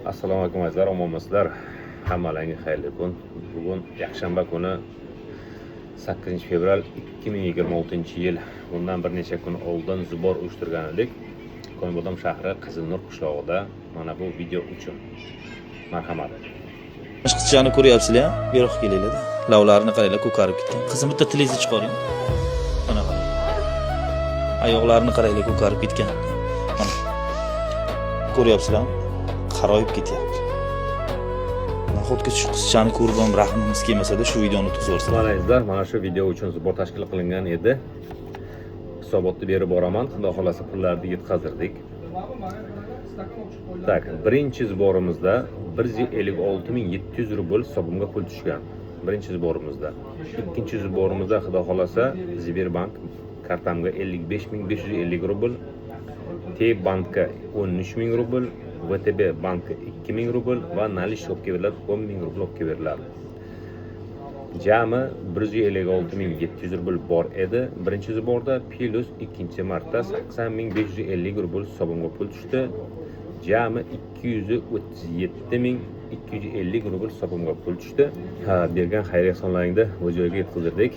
Assalomu alaykum azizlar, omonmisizlar? Hammalaringga xayrli kun. Bugun yakshanba kuni, 8 fevral 2026-yil. Bundan bir necha kun oldin сбор uyushtirgan edik. Konibodom shahri, Qizilnur qishlog'ida. Mana bu video uchun. Marhamat. Qizchani ko'ryapsizlar, bu yoqqa kelinglar. Lavlarini qaranglar, ko'karib ketgan. Qizim, bitta tilingizni chiqaring. Mana qarang. Oyoqlarini qaranglar, ko'karib ketgan. Mana. Ko'ryapsizlarmi? Qaroyib ketyapti. Nahotki shu qizchani ko'rib ham rahmimiz kelmasa-da, shu videoni o'tkazib yuborsalar. Mana azizlar, mana shu video uchun сбор tashkil qilingan edi. Hisobotni berib boraman. Xudo xolasa, pullarni yetkazdirdik. Так, birinchi сбор imizda 156 700 rubl hisobimga pul tushgan. Birinchi сбор imizda. Ikkinchi сбор imizda, xudo xolasa, Sberbank kartamga 55 550 rubl, T bankka 13 000 rubl, VTB bankka 2000 rubl va наличный olib kelib beriladi, 10 000 rubl olib kelib beriladi. Jami 156 700 rubl bor edi birinchi сбор da, плюс ikkinchi marta 80 550 rubl hisobimga pul tushdi. Jami 237 250 rubl hisobimga pul tushdi. Ha, bergan xayr ehsonlaringni o'z joyiga yetkazdirdik.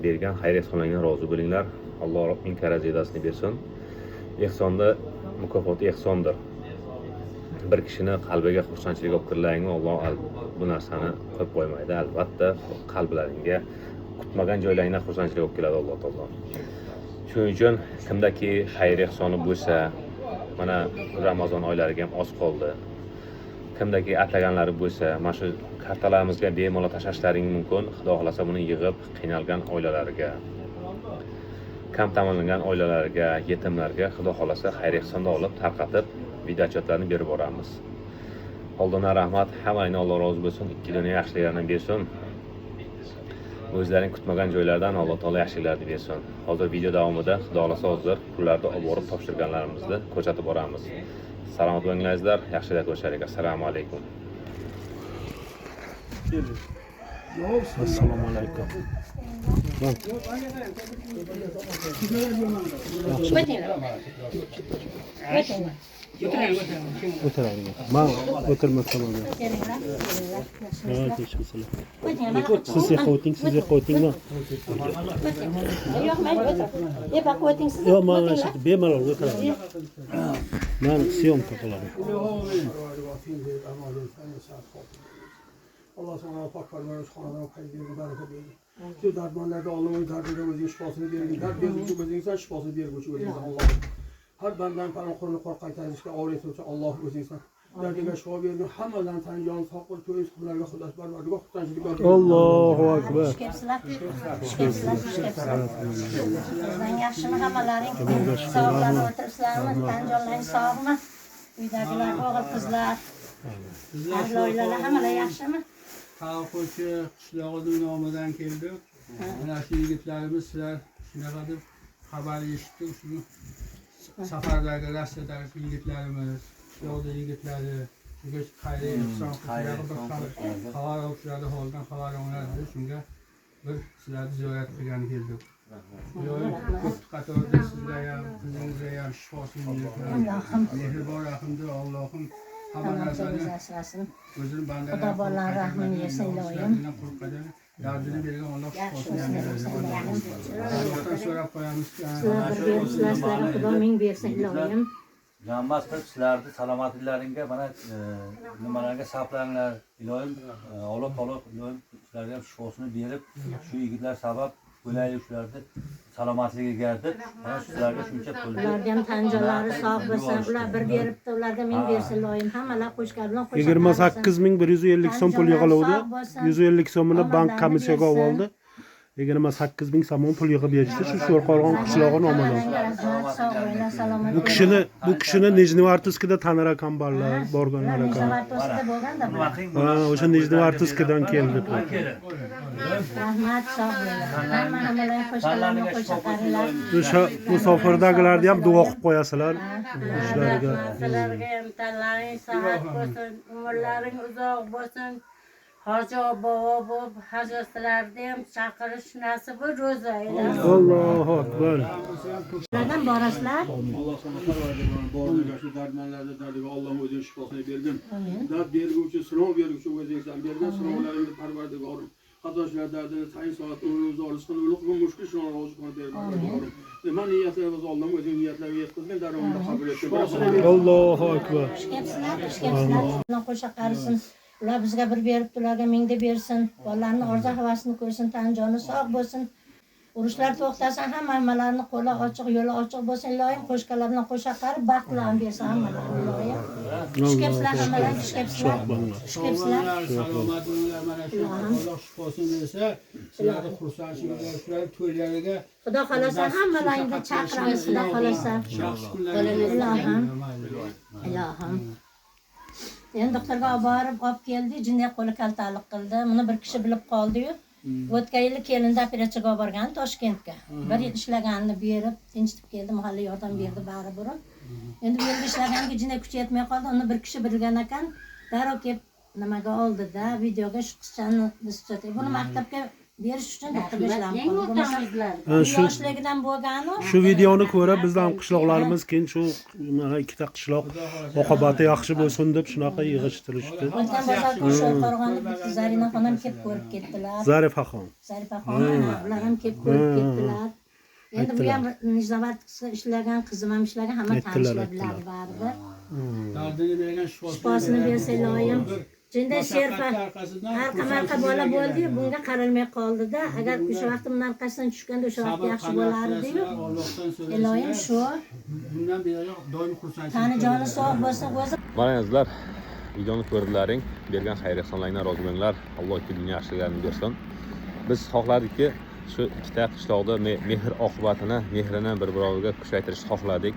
Bergan xayr ehsonlaringdan rozi bo'linglar. Alloh ming karra ziyodasini bersin. Ehsonda mukofoti ehsondir. Bir kishini qalbiga xursandchilik olib kirlaringmi, Alloh bu narsani qo'yib qo'ymaydi. Albatta, qalblaringga kutmagan joylaringdan xursandchilik olib keladi Alloh taolo. Shuning uchun kimdaki xayr ehsoni bo'lsa, mana Ramazon oylariga ham oz qoldi. Kimdaki ataganlari bo'lsa, mana shu kartalarimizga bemalol tashlashlaring mumkin. Xudo xohlasa, buni yig'ib, qiynalgan oilalarga, kam ta'minlangan oilalarga, yetimlarga, xudo xohlasa, xayr ehsonda olib, tarqatib, video отчет larni berib boramiz. Oldindan rahmat, hammangni Alloh rozi bo'lsin, ikki dunyo yaxshiliklarni bersin. O'zlaring kutmagan joylardan Alloh taolo yaxshiliklarni bersin. Hozir video davomida, xudo xohlasa, hozir pullarni olib borib topshirganlarimizni ko'rsatib boramiz. Salomat bo'linglar, azizlar, yaxshilik ko'rishaylik. Assalomu alaykum. Assalomu alaykum. O'tinglar. O'tinglar. O'tiradigan. Man o'tirmasam bo'ladi. Kelinglar, kelinglar. Ha, kechirsinlar. O'tinglar. Siz yoqqa o'ting, siz yoqqa o'ting. Man. Yo'q, mayli, o'tir. Yo'q, o'ting siz. Yo'q, man mana shu bemalol o'tiraman. Man съёмка qilaman. Allah sana pak vermiş, xanadan xeyir bereket berdi. Şu dərmanlarda Allah'ın derdine özün şifasını bergin. Dert berguchi o'zingsan, shifosini berguchi o'zingsan Allohim. Har bandaning panohini qo'rq qaytarishga olishuvchi Alloh o'zingsan. Dardiga shifo bergin. Hammadan tan jon sog' qilib, to'y ularga xudos parvardigor xursandchilik bergin. Allohu akbar. Xush kelibsizlar. Xush kelibsizlar, xush kelibsizlar. Sizdan yaxshimi hammalaring? Sog'larni o'tiribsizlarmi? Tan jonlaring sog'mi? Uydagilar, o'g'il qizlar, ahli oilalar hammalar yaxshimi? Tavquchi qishlog'ining nomidan keldik. Mana shu yigitlarimiz sizlar shunaqa deb xabar eshitdik. Shuni safardagi, Rossiyadagi yigitlarimiz, qishloqda yigitlari shunga xayr ehson qilib, bir xabar olib, shularni holidan xabar oladi. Shunga bir sizlarni ziyorat qilgani keldik. Iloyim ko'p qatorda sizga ham, qizingizga ham shifosini bersin. Allohim. Mehribon, rahimdir Allohim. Hamma Alloh narsani o'zi asrasin. o'zini bandalari Xudo bolalar rahmini yesin, iloyim. Dardini bergan Alloh Yaxshi shifosini ham o'ssin, beradi. iloyim. Allohdan so'rab qo'yamiz. Sizlar bir beribsizlar, sizlarga Xudo ming bersin, iloyim. Jonbas qilib sizlarni salomatliklaringga mana nimalarga sarflanglar. Iloyim, Alloh taolo iloyim sizlarga ham shifosini berib, shu yigitlar sabab bo'laylik shularni salomatligiga deb mana sizlarga shuncha pulni Ularga ham tan jonlari sog' bo'lsin. Ular bir beribdi, ularga ming bersin, iloyim. Hammalar qo'shgan bilan qo'shib. 28 150 so'm pul yig'iluvdi. 150 so'mini bank komissiyaga olib oldi. 28 000 somon pul yig'ib berishdi shu Sho'rqo'rg'on qishlog'i nomidan. Rahmat, sog' bo'linglar, salomat. Bu kishini Nijnevartovskida tanir ekan bolalar, borganlar ekan. Nijnevartovskda bo'lganda bular. Ha, o'sha Nijnevartovskdan keldi pul. Rahmat, sog' bo'linglar. Hamma hammalar qo'shganlarni qo'shaqaringlar. O'sha musofirdagilarni ham duo qilib qo'yasizlar ishlariga. Sizlarga ham tanlaring sihat bo'lsin, umrlaring uzoq bo'lsin. Hoji bobo bo'lib hazratlarni ham chaqirish nasibi ro'za edi. Allohu akbar. Ulardan borasizlar. Alloh sana parvardigor borliga shu dardmanlarni dardiga Alloh o'zining shifosini bergin. Dard berguvchi, sinov berguvchi o'zingsan. Bergan sinovlaringni parvardigorim. Hatto shular dardini tayin soat umri uzoq rizqini ulug' va mushkul shuni rozi qilib ber parvardigorim. Nima niyatlar bo'lsa Alloh o'zining niyatlariga yetkazgin, daromini qabul etsin. Allohu akbar. Xush kelibsizlar, xush kelibsizlar. Ular qo'sha qarisin. Ular bizga bir beribdi, ularga mingda bersin. Bolalarning orzu havasini ko'rsin, tan joni sog' bo'lsin. Urushlar to'xtasin, hammalarini qo'li ochiq, yo'li ochiq bo'lsin. Iloyim qo'shkalar bilan qo'sha qarib, baxt bilan bersin hammalarini iloyim. Xush kelibsizlar hammalaring, xush kelibsizlar. Xush kelibsizlar. Salomat bo'linglar, mana shu Alloh shifosini bersa, sizlarni xursandchiliklar, shular to'ylariga Xudo xolasa hammalaringni chaqiramiz, Xudo xolasa. yaxshi kunlarga Ilohim. Ilohim. Endi doktorga olib borib olib keldi, jinday qo'li kaltalik qildi. Buni bir kishi bilib qoldi-yu. O'tgan yili kelinni operatsiyaga olib borgan Toshkentga. Bir yil ishlaganini berib, tinchitib keldi, mahalla yordam berdi baribir. Endi bu yerda ishlaganiga jinday kuchi yetmay qoldi. Uni bir kishi bilgan ekan, darrov kelib nimaga oldida videoga shu qizchani biz Buni maktabga berish uchun doktorga ishlanib qoldi. Bo'lmasa, Ha, shu yoshligidan bo'lgani shu videoni ko'rib biz ham qishloqlarimiz keyin shu mana ikkita qishloq oqibati yaxshi bo'lsin deb shunaqa yig'ishtirishdi. O'tgan bozor kuni Sho'rqo'rg'onni bitta Zarina xonim kelib ko'rib ketdilar. Zarifaxon. Zarifaxon ular ham kelib ko'rib ketdilar. Endi bu ham Nizovat ishlagan, qizim ham ishlagan, hamma Aytdilar, tanishlar aytdilar. biladi baribir. Dardini bergan shifosini Shifosini bersa iloyim. Jinday sherpa orqasidan arqa-marqa bola bo'ldi-yu, bunga qaralmay qoldi-da. Agar o'sha vaqtda bunun orqasidan tushganda o'sha vaqt yaxshi bo'lardi-yu. Allohdan so'raysiz. Iloyim shu Bundan buyon doim xursandchilik. tani joni sog' bo'lsin o'zi. Mana azizlar, videoni ko'rdilaring, bergan xayr ehsonlaringdan rozi bo'linglar. Alloh ikki dunyo yaxshiliklarini bersin. Biz xohladikki, shu ikkita qishloqda mehr oqibatini, mehrini bir-biroviga kuchaytirishni xohladik.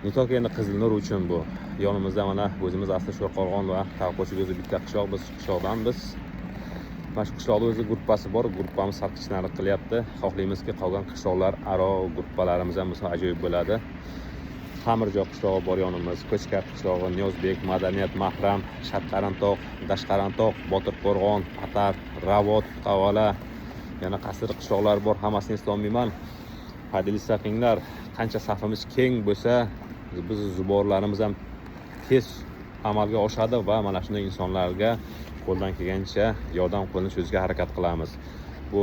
Nitoki endi Qizilnur uchun bu. Yonimizda mana o'zimiz asli Sho'rqo'rg'on va Tavqo'shib o'zi bitta qishloq, biz qishloqdanmiz. Mana shu qishloqda o'zi gruppasi bor, gruppamiz sal kichkinalik qilyapti. Xohlaymizki, qolgan qishloqlar aro gruppalarimiz ham bo'lsa ajoyib bo'ladi. Xamirjoy qishlog'i bor yonimiz, Ko'chkar qishlog'i, Niyozbek, Madaniyat, Mahram, Shatqarantoq, Dashqarantoq, Botirqo'rg'on, Atar, Ravot, Qavala, yana qasr qishloqlar bor, hammasini eslolmayman. Поделиться qilinglar. Qancha safimiz keng bo'lsa, biz zuborlarimiz ham tez amalga oshadi va mana shunday insonlarga qo'ldan kelgancha yordam qo'lini cho'zishga harakat qilamiz. Bu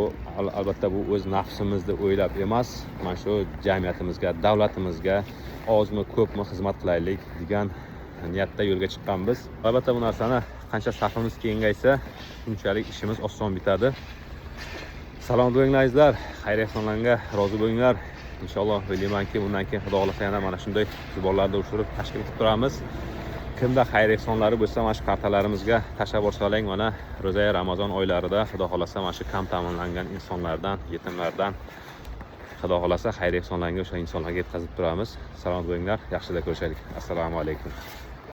albatta bu o'z nafsimizni o'ylab emas, mana shu jamiyatimizga, davlatimizga ozmi ko'pmi xizmat qilaylik degan niyatda yo'lga chiqqanmiz. Albatta bu narsani qancha safimiz kengaysa, shunchalik ishimiz oson bitadi. Salom bo'linglar azizlar, xayr ehsonlarga rozi bo'linglar. Inshaalloh o'ylaymanki, bundan keyin Xudo xohlasa yana mana shunday zuborlarni ushirib tashkil qilib turamiz. Kimda xayr ehsonlari bo'lsa, mana shu kartalarimizga tashlab borsalang, mana ro'za Ramazon oylarida Xudo xohlasa mana shu kam ta'minlangan insonlardan, yetimlardan Xudo xohlasa xayr ehsonlarni o'sha insonlarga yetkazib turamiz. Salomat bo'linglar, yaxshida ko'rishaylik. Assalomu alaykum.